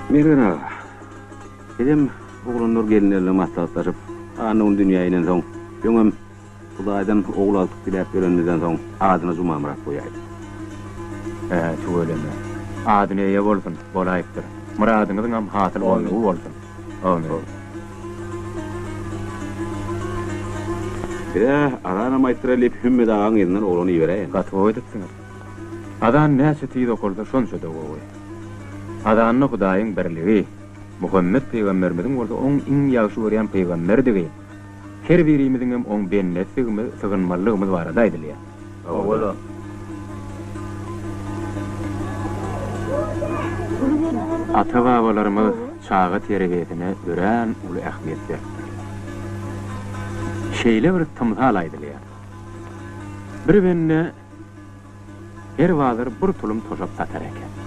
Mergen aga, sizem oglanlar gelinler bilen maslahatlaşyp, Anna gün dünýä inensoň, öňem Hudaýdan ogul agtyk diläp ýörenimizden soň, adyna Jumamyrat goýaýdyk. Hä, tüweleme. Adyna eýe bolsun, bolaýypdyr. Myradyňyzyňam hasyl boldugy bolsun. Amin. Biz-ä azanam aýtdyraly diýip, Hümmet agaň yzyndan oglany iberäýen. Gaty gowy edipsiňiz. Azan näçe tiz okalsa şonça-da gowy. Azanda Hudaýyň birligi, Muhammet pygamberimiziň bolsa oň iň ýagşy görýän pygamberdigi, her birimiziňem oň bendesidigimiz, sygynmalydygymyz barada aýdylýar. Hawa-da. Ata-babalarymyz çaga terbiýesine örän uly ähmiýet beripdirler. Şeýle bir tymsal aýdylýar. Bir bende her bazar bir tulum toşap satar eken.